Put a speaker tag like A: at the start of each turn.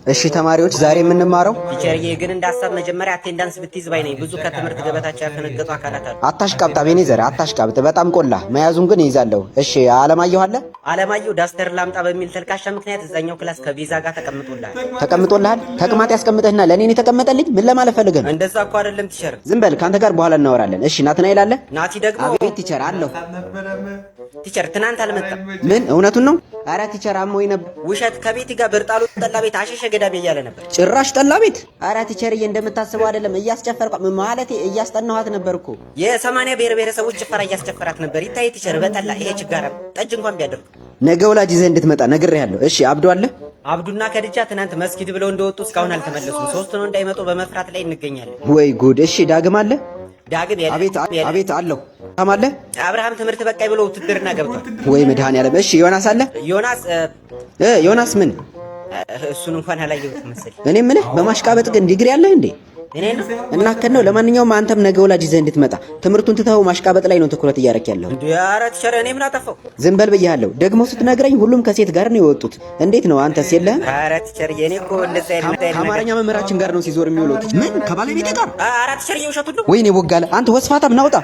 A: እሺ ተማሪዎች፣ ዛሬ የምንማረው
B: Teacher ዬ፣ ግን እንደ ሀሳብ መጀመሪያ attendance ብትይዝ ባይ ነኝ። ብዙ ከትምህርት ገበታቸው ያፈነገጡ አካላት አሉ።
A: አታሽቃብጥ፣ አቤኔዘር አታሽቃብጥ። በጣም ቆላ መያዙን ግን ይይዛለሁ። እሺ አለማየሁ አለ?
B: አለማየሁ duster ላምጣ በሚል ተልካሻ ምክንያት እዛኛው class ከቤዛ ጋር ተቀምጦልሃል።
A: ተቀምጦልሃል? ተቅማጥ ያስቀምጥህና ለእኔ ነው የተቀመጠልኝ? ምን ለማለት ፈልገህ ነው?
B: እንደዛ እኮ አይደለም teacher።
A: ዝም በል፣ ከአንተ ጋር በኋላ እናወራለን። እሺ ናትናኤል አለ?
B: ናቲ ደግሞ
A: አቤት teacher፣ አለሁ።
C: አልነበረም።
B: Teacher፣ ትናንት አልመጣም።
A: ምን እውነቱን ነው? አረ teacher፣ አሞኝ ነበር።
B: ውሸት፣ ከቤቲ ጋር ብርጣሉ ጠላ ቤት አሸሸ ገዳሜ እያለ ነበር።
A: ጭራሽ ጠላ ቤት? አረ teacher ዬ፣ እንደምታስበው አይደለም። እያስጨፈርኳ ማለቴ እያስጠናኋት ነበር እኮ።
B: የ80 ብሔር ብሔረሰቦች ጭፈራ እያስጨፈራት ነበር። ይታይ teacher፣ በጠላ ይሄ ችጋራም ጠጅ እንኳን ቢያደርግ።
A: ነገ ወላጅ ይዘህ እንድትመጣ ነግሬሃለሁ። እሺ አብዱ አለ?
B: አብዱና ከድጃ ትናንት መስጊድ ብለው እንደወጡ እስካሁን አልተመለሱም። ሶስት ነው፣ እንዳይመጡ በመፍራት ላይ እንገኛለን።
A: ወይ ጉድ! እሺ ዳግም አለ?
B: ዳግም የለም።
A: አቤት አቤት፣ አለሁ። አብርሃም አለ?
B: አብርሃም ትምህርት በቃኝ ብሎ ውትድርና ገብቷል።
A: ወይ መድኃኒዓለም! እሺ ዮናስ አለ?
B: ዮናስ
A: ዮናስ ምን?
B: እሱን እንኳን አላየሁትም መሰለኝ።
A: እኔ ምልህ በማሽቃበጥ ግን ዲግሪ አለህ እንዴ?
B: እኔ ነው።
A: እና ከነው ለማንኛውም አንተም ነገ ወላጅ ይዘህ እንድትመጣ። ትምህርቱን ትተኸው ማሽቃበጥ ላይ ነው ትኩረት እያደረክ ያለው።
B: እንዴ ኧረ teacher፣ እኔ ምን አጠፋሁ?
A: ዝም በል ብያለሁ። ደግሞ ስትነግረኝ ሁሉም ከሴት ጋር ነው የወጡት። እንዴት ነው፣ አንተስ የለህም?
B: ኧረ teacher፣ እኔ እኮ እንደዛ አይነት ነገር
A: ከአማርኛ መምህራችን ጋር ነው ሲዞር የሚውለው። ምን፣ ከባለቤቴ ጋር?
B: ኧረ teacher፣ ውሸቱን ነው።
A: ወይኔ ቦጋለ፣ አንተ ወስፋታም ናውጣ።